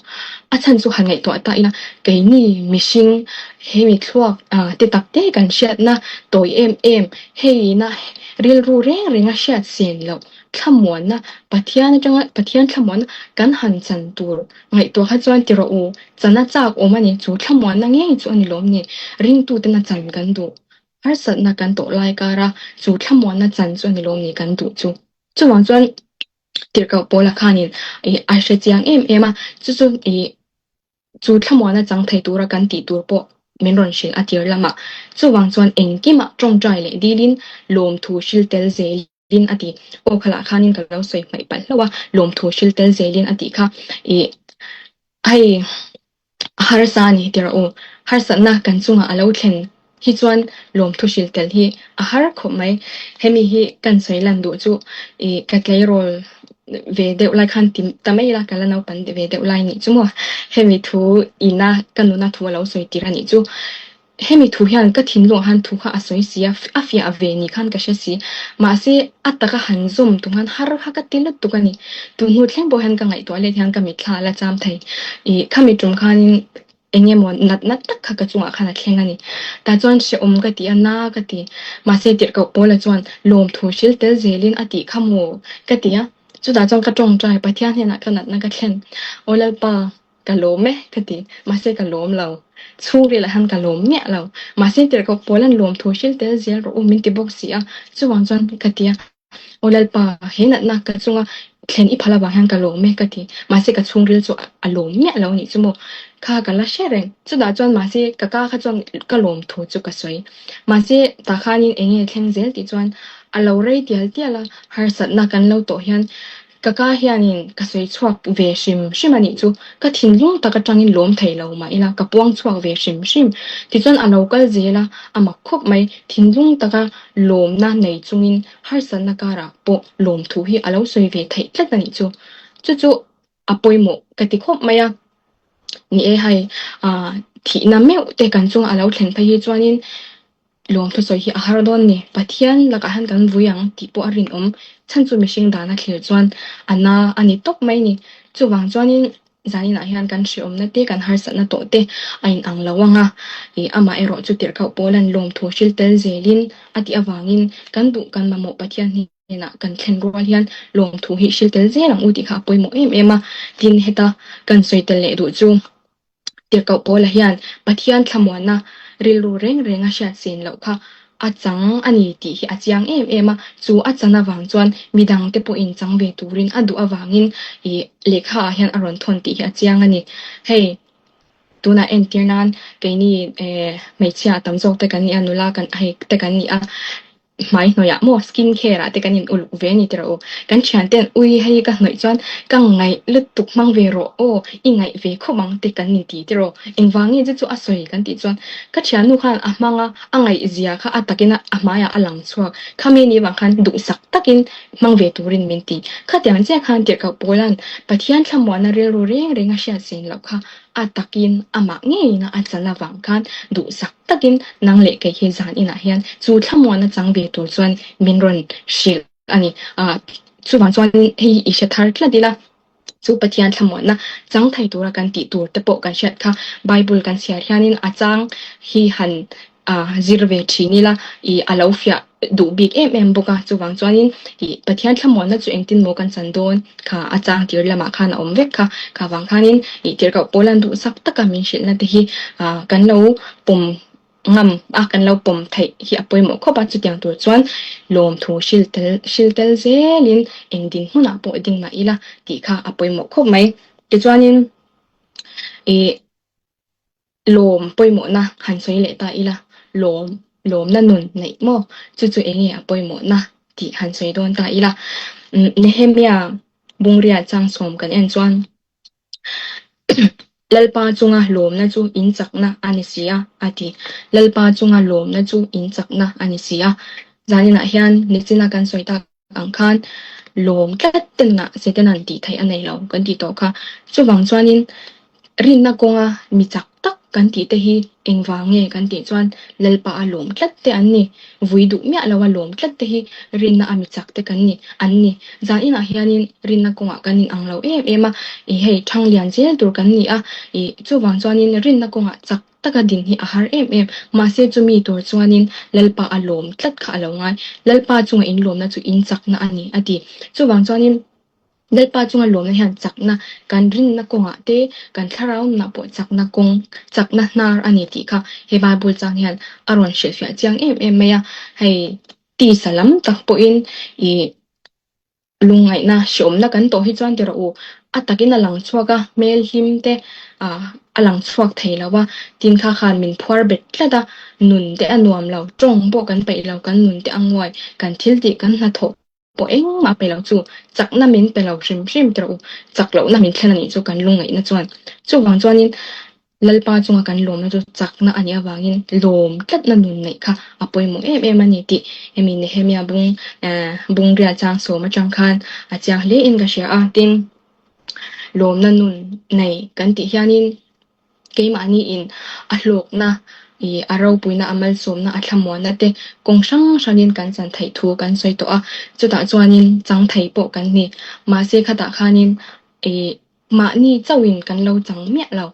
A chhan chu han ngaihtuah ta ila, keini mihring hemi thluak te tak te kan hriatna tawi em em, heiina rilru reng renga hriat sen loh thlamuanna, Pathian atanga Pathian thlamuanna kan han chan tur ngaihtuah kha chuan ti rawh u, chana chak awm a ni, chu thlamuanna ngei chu a ni lawm ni, ringtutena chan kan duh, harsatna kan tawh lai kara chu thlamuanna chan chu a ni lawm ni kan duh chu. Chuvang chuan Tirhkoh Paula khanin ih a hre chiang em em a, chu chu ih chu thlamuana chang thei tura kan tih tur pawh min rawn hrilh a tir lamah. Chuvang chuan engkimah tawngtai leh dilin lawmthu hril tel zelin a ti. Aw khalah khanin ka lo sawi hmaih palh hlauh a, lawmthu hril tel zelin a tih kha ih hei A harsa a ni tirh u. Harsatna kan chungah a lo thlen hi chuan lawmthu hrilh tel hi a har khawp mai. Hemi hi kan sawi lan duh chu ih ka tleirawl. ve deuh lai khan ti ta mai ila ka la naupan ve deuh lai nih chu maw hemi thu ina ka nuna thu a lo sawi tir a nih chu. Hemi thu hian ka thinlungah khan thu kha a sawi si a, a fiah ve ni khan ka hre si. Mahse a taka han zawm tum khan har kha ka ti lutuk a ni. Tun hnu thleng pawh hian ka ngaihtuah let hian ka mitthla a la cham thei. Ih khami tum khanin eng emaw natna tak kha ka chungah khan a thleng a ni. Tah chuan hrehawm ka ti a, na ka ti. Mahse tirhkoh Paula chuan lawmthu hril tel zelin a tih kha maw ka ti a. Chutah chuan ka tawngtai Pathian hnenah ka natna ka thlen. Aw Lalpa, ka lawm e ka ti. Mahse ka lawm lo. Chhungrilah hian ka lawm miah lo. Mahse tirhkoh Paula'n lawmthu hril tel zel rawh u min ti bawk si a. Chuvang chuan ka ti a. Aw Lalpa, he natna ka chunga thlen i phal avang hian ka lawm e ka ti. Mahse ka chhungril chu a lawm miah lo anih chu maw? Kha ka la hre reng. Chutah chuan mahse ka ka kha chuan ka lawm thu chu ka sawi. Mahse tah khanin eng nge thleng zel tih chuan a lo rei tial tial a, harsatna kan lo tawh hian Ka ka hianin ka sawi chhuak ve hrim hrim a nih chu. Ka thinlung tak atangin lawm thei lo mah ila ka puang chhuak ve hrim hrim. Tichuan a lo kal zel a, a mak khawp mai. Thinlung taka lawmna nei chungin harsatna karah pawh lawmthu hi a lo sawi ve theih tlat a nih chu. Chu chu a pawimawh ka ti khawp mai a. Ni e hei, thihna meuh te kan chunga a lo thlen phei hi chuanin Lawmthu sawi hi a har dawn ni. Pathian lakah hian kan vui ang tih pawh a rinawm. Chhan chu mihring dana thlir chuan a na a ni tawp mai ni. Chuvang chuanin zaninah hian kan hreawmna te, kan harsatna tawh te a inang lo ang a. Ih amah erawh chu tirhkoh Paula'n lawmthu hril tel zelin a tih avangin kan duh kan mamawh Pathian hnenah kan thlen rual hian lawmthu hi hril tel zel ang u tih kha a pawimawh em em a. Tin, heta kan sawi tel leh duh chu. Tirhkoh Paula hian Pathian thlamuanna rilru reng reng a hriat sen loh kha a chang a ni tih hi a chiang em em a, chu a chan avang chuan midangte pawhin chang ve turin a duh avangin ih lehkha ah hian a rawn thawn tih hi a chiang a ni. Hei tunah entir nan keini eh hmeichhia tam zawk te kan ni a, nula kan hei te kan ni a, Hmai hnawih ah maw skin care ah te kan in uluk ve a ni tiraw u. Kan thian ten ui hei ka hnawih chuan ka ngaih lutuk hmang ve rawh aw i ngaih ve khawp ang te kan in ti tiraw. Engvang nge chu chu a sawi kan tih chuan ka thiannu khan a hmang a, a ngaih zia kha a takin a hmai ah a lang chhuak. Khami ni vang khan duhsak takin hmang ve turin min ti. Khatiang chiah khan tirhkoh Paula'n Pathian thlamuanna rilru reng reng a hriat zin loh kha a takin amah ngeiin a chan avang khan duhsak takin nang leh kei hi zan inah hian chu thlamuanna chang ve tur chuan min rawn hrilh a ni. Ah, chuvang chuan hei i hre thar tlat ila, chu Pathian thlamuanna chang thei tura kan tih tur te pawh kan hriat kha Bible kan chhiar hianin a chang hi han ah zir ve thin ila ih a lo fiah duh bik em em bawk a, chuvang chuanin ih Pathian thlamuanna chu engtin maw kan chan dawn kha a chang tir lamah khan a awm vek kha, kha vang khanin ih tirhkoh Paula'n duhsak taka min hrilhna te hi ah kan lo pawm ngam a, kan lo pawm theih hi a pawimawh khawp a, chutiang tur chuan lawmthu hril tel hril tel zelin eng dinhmunah pawh ding mah ila tih kha a pawimawh khawp mai. Tichuanin ih. Lawm pawimawhna han sawi leh ta ila, lawm, lawmna nun neih maw? Chu chu eng nge a pawimawhna tih han sawi dawn ta ila. Nehemia Bungria changsawm kan en chuan Lalpa chunga lawmna chu in chakna a ni si a, a ti. Lalpa chunga lawmna chu in chakna a ni si a. Zaninah hian nichina kan sawi tak ang khan lawm tlat te nunah Setanan tih theih a nei lo kan tih tawh kha. Chuvang chuanin rinna kawnga mi chak tak kan tih te hi engvang nge kan tih chuan Lalpa a lawm tlat te an ni. Vui duh miah lo a lawm tlat te hi rinna a mi chak te kan ni an ni. Zan inah hianin rinna kawngah kan inang lo em em a, ih hei thang lian zel tur kan ni a, ih chuvang chuanin rinna kawngah chak taka din hi a har em em. Mahse chumi tur chuanin Lalpa a lawm tlat kha a lo ngai. Lalpa chunga in lawmna chu in chakna a ni a ti. Chuvang chuanin Lalpa chunga lawmna hian chakna kan rinna kawngah te, kan thlarau nunah pawh chakna kawng, chakna hnar a ni tih kha he Bible chang hian a rawn hrilhfiah chiang em em mai a. Hei tisa lam tak pawhin ih Lungngaihna hreawmna kan tawh hi chuan ti rawh u, a takin a lang chhuak a, hmel hlim te a lang chhuak thei lo a, tin kha khan min phuar bet tlat a, nun te a nuam lo, tawng pawh kan peih lo, kan nun te a nguai, kan thil tih kan hnathawh pawh engmah pe lo chu chakna min pe lo hrim hrim ti rawh u, chak lohna min thlen a nih chu kan lungngaihna chuan. Chuvang chuanin. Lalpa chunga kan lawmna chu chakna a nih avangin lawm tlatna nun neih kha a pawimawh em em a ni tih hemi Nehemia bung bungriat chang sawm atang khan a chiang hle in ka hria a. Tin, lawmna nun nei kan tih hianin keimahni in a hlawkna ih a ropuina a malsawmna a thlamuanna te kawng hrang hrangin kan chan theih thu kan sawi tawh a. Chutah chuanin chang thei pawh kan ni. Mahse khatah khanin ih Mahni chauhin kan lo chang miah lo.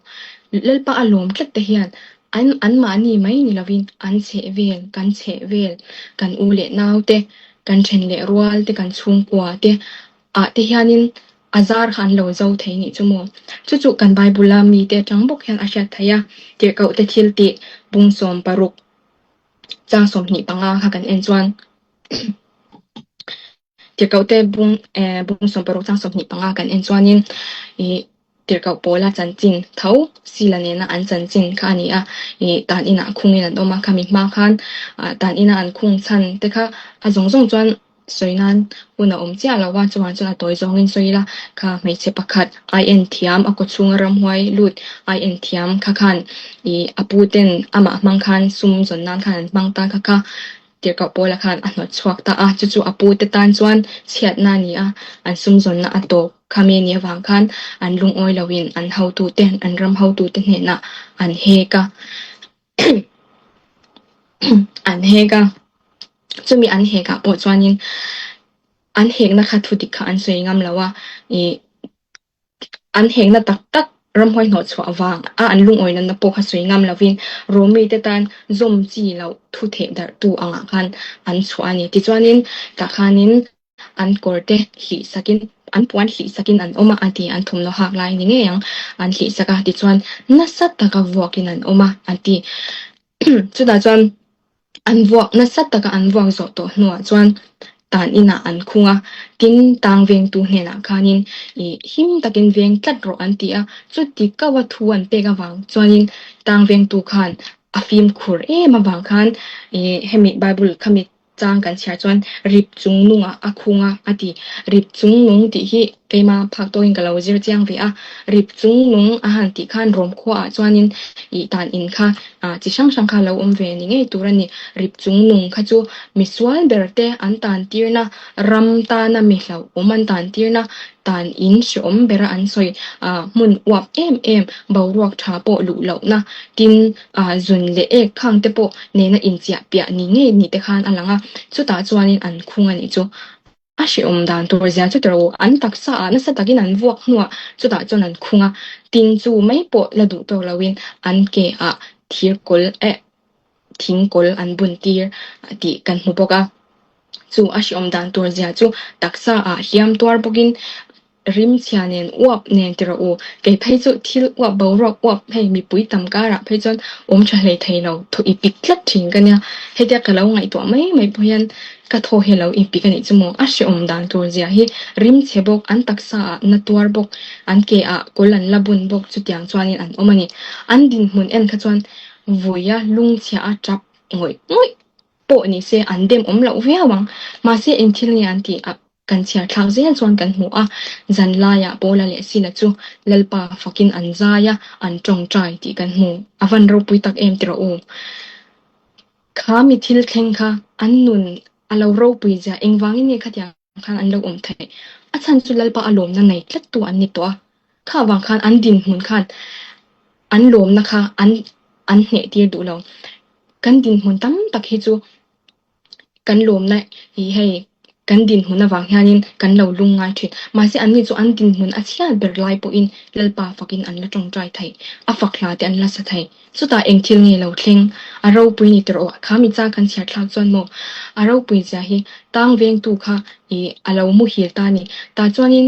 Lalpa a lawm tlat te hian an anmahni mai ni lovin an chheh vel, kan chheh vel, kan u leh nau te, kan then leh rual te, kan chhungkua te ah te hianin a zar kha an lo zo thei nih chu maw. Chu chu kan Bible a mite atang bawk hian a hriat theih a, tirhkoh te thil tih bung 16 chang 25 kha kan en chuan Tirhkohte bung eh bung 16 chang 25 kan en chuanin ih tirhkoh pawla chanchin tho Sila nena an chanchin kha a ni a, ih tan inah khungin an awm a, khami hma khan ah tan ina an khung chhan te kha a zawng zawng chuan sawi nan hun a awm chiah lo a, chuvang chuan a tawi zawngin sawi ila kha hmeichhe pakhat ai en thiam a kawchhunga ramhuai lut ai en thiam kha khan ih a pu ten amah hmang khan sum zawn nan khan an hmang ta kha kha. Tirhkoh Paula khan a hnawt chhuak ta a, chu chu a pute tan chuan chhiatna a ni a, an sumzawnna a tawp khami a nih avang khan an lungawi loin an hotute, an ram hotute hnenah an hek a, an hek a. Chumi an hekah pawh chuanin an hekna kha thudik kha an sawi ngam lo a, ih An hekna tak tak ramhuai hnawhchhuah vang a an lungawi nunna pawh kha sawi ngam lovin Romi te tan zawm chi loh thu theh darh tu angah khan an chhuah a ni. Tichuanin tah khanin an kawr te hlih sakin an puan hlih sakin an awm a a ti. An thawmhnaw hak lai ni ngei ang an hlih sak a tichuan nasa taka vuakin an awm a a ti. Chutah chuan An vuak nasa taka an vuak zawh tawh hnuah chuan tan inah an khung a, tin tang vengtu hnenah khanin ih him takin veng tlat rawh an ti a, chuti kau a thu an pek avang chuanin tang vengtu khan a fimkhur em avang khan ih hemi Bible khami chang kan chhiar chuan rip chung nungah a khung a a ti. Rip chung nung tih hi keima phak tawkin ka lo zir chiang ve a, rip chung nung a han tih khan Rom khuaah chuanin ih tan in kha Ah, chi hrang hrang kha lo awm ve ni ngei tur a ni. Rip chung nung kha chu misual ber te an tan tirna, ram tana mi hlauhawm an tan tirna, tan in hrehawm bera an sawi, ah, hmun uap em em, boruak tha pawh luh lohna, tin, ah, zun leh ek khang te pawh nena inchiah piah ni ngei ni te khan a lang a, chutah chuanin an khung a nih chu. A hrehawm dan tur zia chu tiro an taksa ah nasa takin an vuak hnuah chutah chuan an khung a, tin chu mai pawh la duh tawk loin an ke ah thir kawl eh thing kawl an bun tir tih kan hmu bawk a. Chu a hrehawm dan tur zia chu taksa ah hliam tuar bawkin Rim chhia nen uap nen ti rawh u. Kei phei chu thil uap boruak uap hei mipui tam karah phei chuan awm tha hlei thei lo thaw i pik tlat thin ka nia. Hetia ka lo ngaihtuah mai mai pawh hian ka thaw hi lo i pik a nih chu maw. A hrehawm dan tur zia hi rim chhe bawk, an taksa ah na tuar bawk, an ke ah kawl an la bun bawk chutiang chuanin an awm a ni. An dinhmun en kha chuan vuia lungchhia a tap ngawih ngawih pawh ni se an dem awm loh viau ang. Mahse eng thil nge an tih a kan chhiar thlak zel chuan kan hmu a, zan laiah Paula leh Sila chu Lalpa fakin an zai a, an tawngtai tih kan hmu. A van ropui tak em tiraw u? Kha mi thil thleng kha an nun a lo ropui zia engvangin nge khatiang khan an lo awm theih? A chhan chu Lalpa a lawmna nei tlattu an ni tawh a, kha vang khan an dinhmun khan an lawmna kha an an hneh tir duh lo. Kan dinhmun tam tak hi chu kan lawmna hi hei kan dinhmun avang hianin kan lo lung ngai thin. Mahse anni chu an dinhmun a chhiat ber lai pawhin Lalpa fakin an la tawngtai thei, a fak hla te an la sa thei. Chutah eng thil nge lo thleng? A ropui ni tawh kha mi chang kan chhiar thlak chuan maw? A ropui zia hi tang vengtu kha ih a lo muhil ta ni. Tah chuanin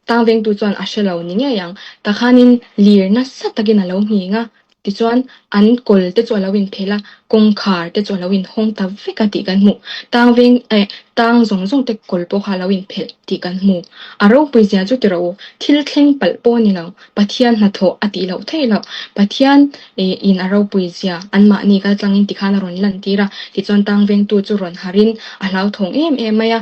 Tang vengtu chuan a hre lo ni ngei ang. Takhanin lir nasa takin a lo nghing a, tichuan an kawl te chu a lo inphelh a, kawngkhar te chu a lo inhawng ta vek a tih kan hmu. Tang veng eh tang zawng zawng te kawl pawh kha a lo inphelh tih kan hmu. A ropui zia chu ti rawh u, thil thleng palh pawh a ni lo, Pathian hnathawh a tih loh theih loh. Pathian eh in a ropui zia anmahni kaltlangin tikhan a rawn lantir a, tichuan tang vengtu chu rawn harhin a hlauthawng em em mai a.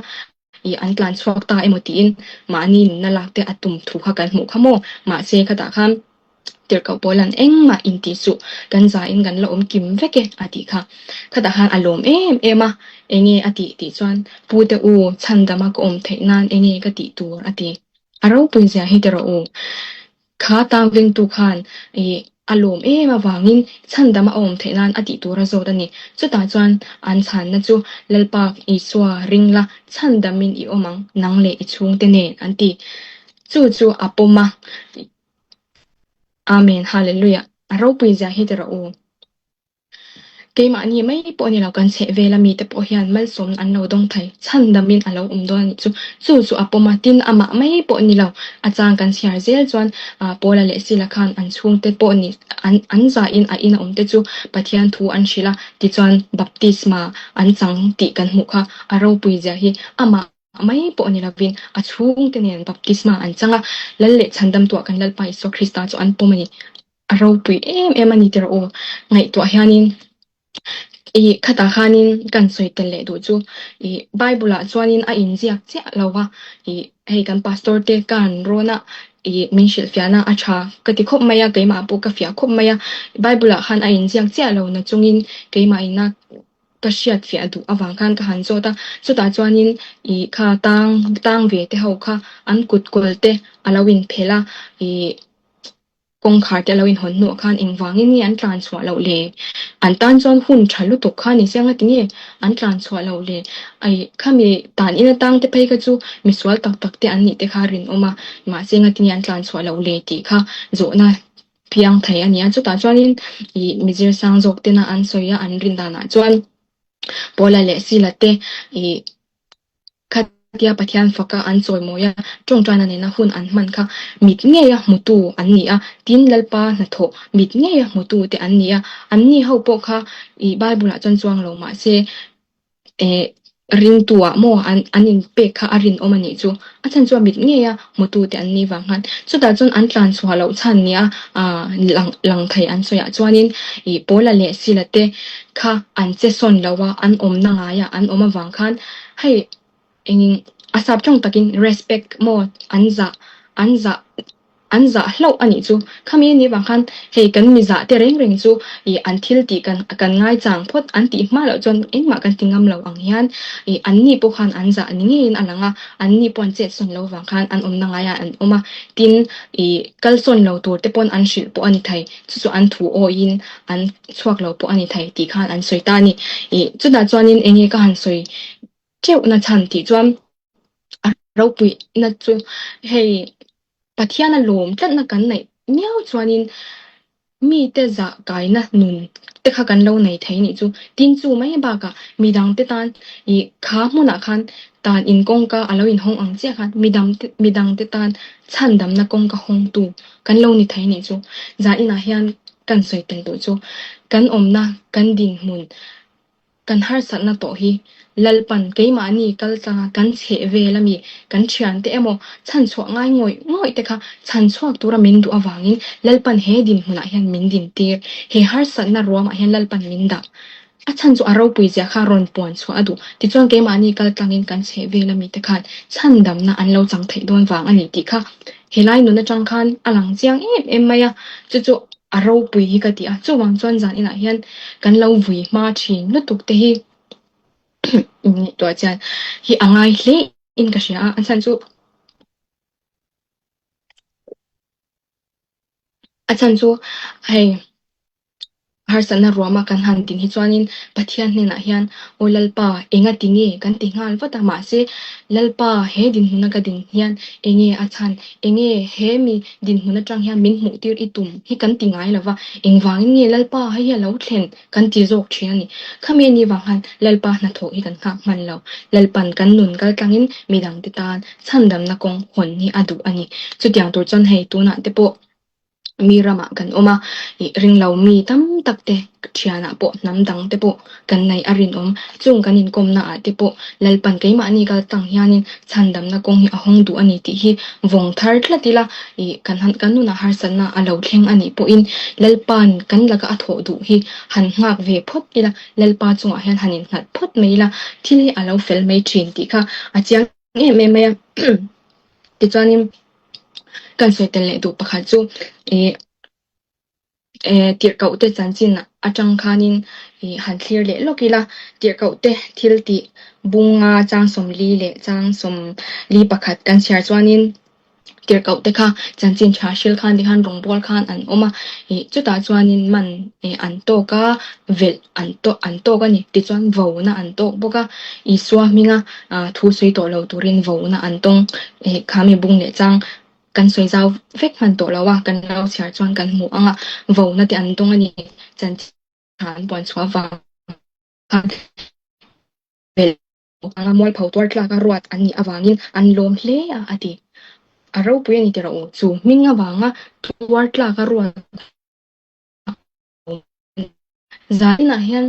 I an tlan chhuak ta emaw tiin mahni nunna lak te a tum thu kha kan hmuh kha maw? Mahse khatah khan Tirhkoh Paula'n engmah intih suh, kan zain kan la awm kim vek e a tih kha. Khatah khan a lawm em em a, enge a tih tih chuan Pute u, chhandama ka awm theih nan enge ka tih tur a ti. A ropui zia hi ti rawh u. Kha tang vengtu khan ih a lawm em avangin chhandama a awm theih nan a tih tur a zawt a ni. Chutah chuan an chhanna chu Lalpa Isua ring la, chhandamin i awm ang, nang leh i chhungte nen an ti. Chu chu a pawm a. Amen Hallelujah. A ropui zia hi ti rawh u. Keimahni mai pawh ni lo kan chheh vel a mite pawh hian malsawmna an lo dawng thei. Chhandamin a lo awm dawn a nih chu. Chu chu a pawm a, tin amah mai pawh ni lo. A chang kan chhiar zel chuan Paula leh Sila khan an chhungte pawh ni an an zahin a ina awmte chu Pathian thu an hrilh a, tichuan baptisma an chang tih kan hmuh kha a ropui zia hi amah mai pawh ni lovin a chhungte nen baptisma an chang a, Lal leh Chhandamtuah kan Lalpa Isua Krista chu an pawm a ni. A ropui em em a ni tirh aw. Ngaihtuah hianin ih khatah khanin kan sawi tel leh duh chu ih Bible ah chuanin a inziak chiah lo a, ih hei kan pastor te ka han rawn a ih min hrilhfiahna a tha ka ti khawp mai a, keimah pawh ka fiah khawp mai a. Bible ah khan a inziak chiah lo na chungin keimah ina ka hriat fiah duh avang khan ka han zawt a, chutah chuanin ih kha tang tang ve te ho kha an kut kawl te a lo inphelh a ih Kawngkhar te a lo inhawn hnuah khan engvangin nge an tlan chhuah loh le? An tan chuan hun tha lutuk kha ni sia ngati nge an tlan chhuah loh le? Ai khami tan in atang te phei kha chu misual tak tak te an nih te kha a rinawm a, mahse ngati nge an tlan chhuah loh le tih kha zawhna piang thei a ni a. Chutah chuanin ih mizir sang zawk tena an sawi a, an rin danah chuan Paula leh Sila te ih Khatia Pathian faka an chawimawi a, tawngtaina nena hun an hman kha mit ngeia hmutu an ni a, tin Lalpa hnathawh mit ngeia hmutu te an ni a, anni ho pawh kha ih Bible ah chuan chuang lo mah se eh ringtu ah maw an an inpek kha a rinawm a nih chu. A chhan chuan mit ngeia hmutu te an nih vang khan chutah chuan an tlan chhuah loh chhan nia ah lang lang thei an sawiah chuanin ih Paula leh Sila te kha an che sawn lo a, an awmna ngaiah an awm avang khan Hei engin a sap tawng takin respect maw an zah an zah an zah hlauh a nih chu. Khami ni vang khan hei kan mi zah te reng reng chu ih an thil tih kan kan ngaichang phawt an tih hma loh chuan engmah kan ti ngam lo ang hian ih an ni pawh khan an zah ni ngeiin a lang a, an ni pawh an chetsawn lo vang khan an awmna ngaiah an awm a, tin ih kalsawn lo tur te pawn an hrilh pawh a ni thei. Chu chu an thu awiin an chhuak lo pawh a ni thei tih khan an sawi ta a ni. Ih chutah chuanin eng nge ka han sawi teuhna chhan tih chuan a ropuina chu hei Pathian a lawm tlatna kan neih miau chuanin mite zah kaina nun te kha kan lo nei thei nih chu. Tin chu mai bakah midangte tan ih kha hmunah khan tan in kawngka a lo inhawng ang chiah khan midangte midangte tan chhandamna kawngka hawngtu Kan lo ni thei nih chu. Zan inah hian kan sawi tel duh chu kan awmna, kan dinhmun, kan harsatna tawh hi Lalpan keimahni kal tlanga kan chheh vel ami kan thiante emaw chhanchhuah ngai ngawih ngawih te kha chhanchhuak tura min duh avangin Lalpan he dinhmunah hian min dintir. He harsatna ruamah hian Lalpan min dah. A chhan chu a ropui zia kha rawn puan chhuah a duh. Tichuan keimahni kal tlangin kan chheh vel ami te khan chhandamna an lo chang theih dawn vang a ni tih kha helai nun atang khan a lang chiang em em mai a, chu chu a ropui hi ka ti a. Chuvang chuan zan inah hian kan lo vui hma thin lutuk te hi ngaihtuah chian hi a ngai hle in ka hria a, a chhan chu a chhan chu hei. Harsatna ruama kan han tin hi chuanin Pathian hnenah hian, Aw Lalpa, enga ti nge kan ti nghal vat a, mahse Lalpa he dinhmuna ka din hian enge a chhan, enge he mi dinhmun atang hian min hmuh tir i tum hi kan ti ngai lova, engvangin nge Lalpa hei hi a lo thlen kan ti zawk thin a ni. Khami ni vang khan Lalpa hnathawh hi kan nghak hman lo. Lalpan kan nun kal tlangin midangte tan chhandamna kawng hawn hi a duh a ni. Chutiang tur chuan hei tunah te pawh Mi ramah kan awm a, ih ringlo mi tam tak te thianah pawh hnam dang te pawh kan neih a rinawm. Chung kan inkawmna ah te pawh Lalpan keimahni kal tlang hianin chhandamna kawng hi a hawng duh a ni tih hi vawng thar tlat ila, ih kan han kan nunah harsatna a lo thleng a nih pawhin Lalpan kan laka a thawh duh hi han nghak ve phawt ila, Lalpa chungah hian han innghat phawt mai ila, thil hi a lo fel mai thin tih kha a chiang em em mai a. Tichuanin kan sawi tel leh duh pakhat chu ih. Tirhkohte chanchin atang khanin han thlir leh lawk ila, Tirhkohte thil tih bunga chang 40 leh chang 41 kan chhiar chuanin Tirhkohte kha chanchin tha hril khan tikhan rawngbawl khan an awm a, chutah chuanin man an tawk a, velh an tawk an tawk a ni. Tichuan vona an tawk bawk a, Isua hminga thu sawi tawh lo turin vona an tawng. Kha mi bung leh chang Kan sawi zau vek hman tawh lo a, kan lo chhiar chuan kan hmu ang a, vona te an dawng a ni. Chanchin tha an puan chhuah avang khan velh anga mualpho tuar tlaka ruat an nih avangin an lawm hle a, a ti. A ropui a ni tih rawh u, chu hming avanga tuar tlaka ruat Zaninah hian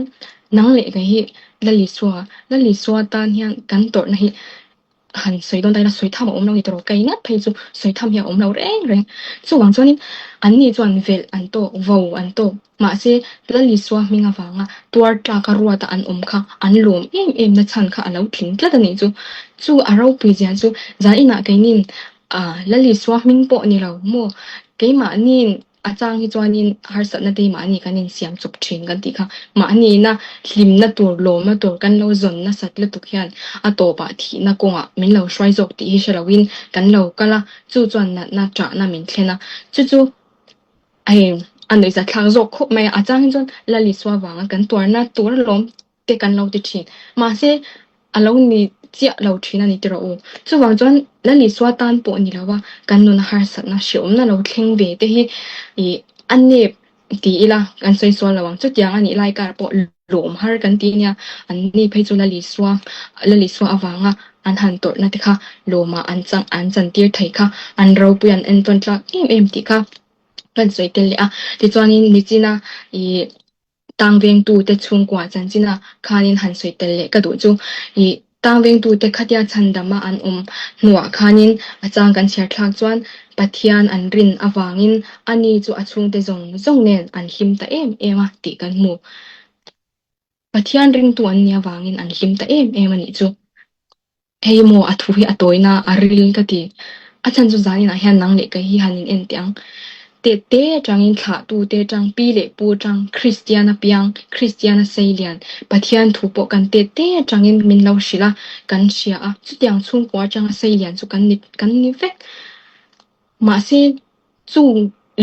nang leh kei hi Lalisua, Lalisua tan hian kan tawrhna hi han sawi dawn ta ila sawi tham a awm lo ni tawh kei ngat phei chu sawi tham hi a awm lo reng reng. Chuvang chuanin anni chuan velh an tawk, vo an tawk. Mahse Lalisua hming avanga tuar tlaka ruata an awm kha an lawm em em na chhan kha a lo tling tlat a nih chu. Chu a ropui zia chu zaninah keinin Lalisua hming pawh ni lo maw keimahniin A chang hi chuanin harsatna te mahni kan insiam chawp thin kan tih kha. Mahniina hlimna tur, lawmna tur kan lo zawn nasat lutuk hian a tawpah thihna kawngah min lo hruai zawk tih hi hre loin kan lo kal a, chu chuan natna, ṭahna min thlen a. Chu chu hei a nuihzatthlak zawk khawp mai a. A chang hi chuan Lalisua vanga kan tuarna tur alawm te kan lo ti thin. Mahse, a lo ni chiah lo thin a ni tiraw u. Chuvang chuan Lalisua tan pawh ni lova kan nuna harsatna hreawmna lo thleng ve te hi ih a nep ti ila kan sawi sual lo ang. Chutiang a nih lai kar pawh lawm har kan ti nia. An ni phei chu Lalisua Lalisua avanga an han tawrhna te kha lawmah an chang an chantir thei kha an ropui an entawn tlak em em tih kha kan sawi tel leh a. Tichuanin nichina ih Tang vengtute chhungkua chanchina khanin han sawi tel leh ka duh chu ih tang vengtute khatia chhandama an awm hnuah khanin a chang kan chhiar thlak chuan Pathian an rin avangin ani chu a chhungte zawng zawng nen an hlim ta em em a tih kan hmu. Pathian ringtu an nih avangin an hlim ta em em a nih chu. Hei maw a thu hi a tawina a ril ka ti. A chhan chu zaninah hian nang leh kei hi han in en teh ang. Teh te atangin thlahtu te atang, pi leh pu atang, Kristian a piang, Kristian a sei lian, Pathian thu pawh kan teh te atangin min lo hrilh a, kan hria a. Chutiang chhungkua atanga sei lian chu kan ni kan ni vek. Mahse chu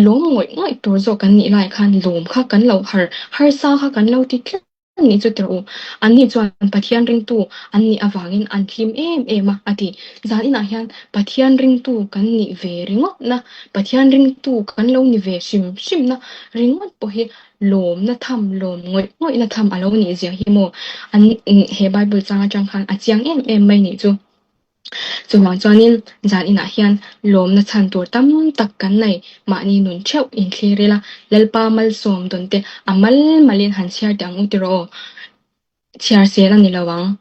lawm ngawih ngawih tur zawk kan nih lai khan lawm kha kan lo har harsa kha kan lo ti tlat. An nih chu tirh u. An nih chuan Pathian ringtu an nih avangin an hlim em em a, a ti. Zan inah hian Pathian ringtu kan nih ve ringawtna, Pathian ringtu kan lo ni ve hrim hrimna ringawt pawh hi lawmna tham, lawm ngawih ngawihna tham a lo nih zia hi maw an he Bible chang atang khan a chiang em em mai nih chu. Chuvang chuanin zan inah hian lawmna chhan tur tam tak kan nei. Mahni nun theuh inthlir ila, Lalpa malsawm dawn te a mal malin han chhiar teh ang u tiraw aw. Chhiar sel a ni lo ang.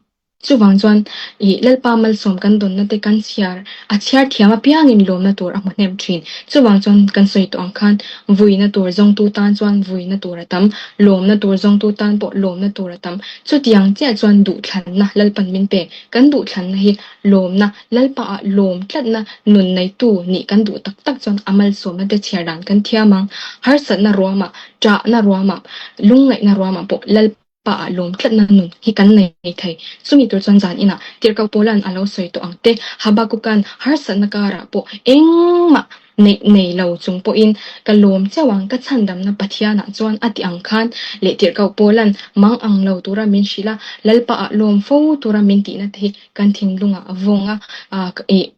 Chuvang chuan ih Lalpa malsawm kan dawnna te kan chhiar a chhiar thiam apiangin lawmna tur a hmu hnem thin. Chuvang chuan kan sawi tawh ang khan vuina tur zawngtu tan chuan vuina tur a tam, lawmna tur zawngtu tan pawh lawmna tur a tam. Chutiang chiah chuan duhthlanna Lalpan min pe. Kan duhthlanna hi lawmna, Lalpaah lawm tlatna nun neitu nih kan duh tak tak chuan a malsawmna te chhiar dan kan thiam ang. Harsatna ruamah, ṭahna ruamah, lungngaihna ruamah pawh Lalpaah lawm tlatna nun hi kan nei thei. Chumi tur chuan zan inah Tirhkoh Paula'n a lo sawi tawh ang te, Habakuka'n harsatna karah pawh engmah Neih nei lo chung pawhin ka lawm chauh ang, ka chhandamna Pathianah chuan a ti ang khan leh tirhkoh Paula'n mang ang lo tura min hrilh a, Lalpaah lawm fo tura min tihna te hi kan thinlungah a vawng a, ih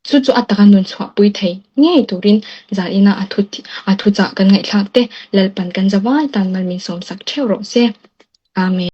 chu chu a taka nun chhuahpui thei ngei turin zanina a thu a thuchah kan ngaihthlak te Lalpan kan zavai tan mal min sawmsak theuh rawh se. Amen.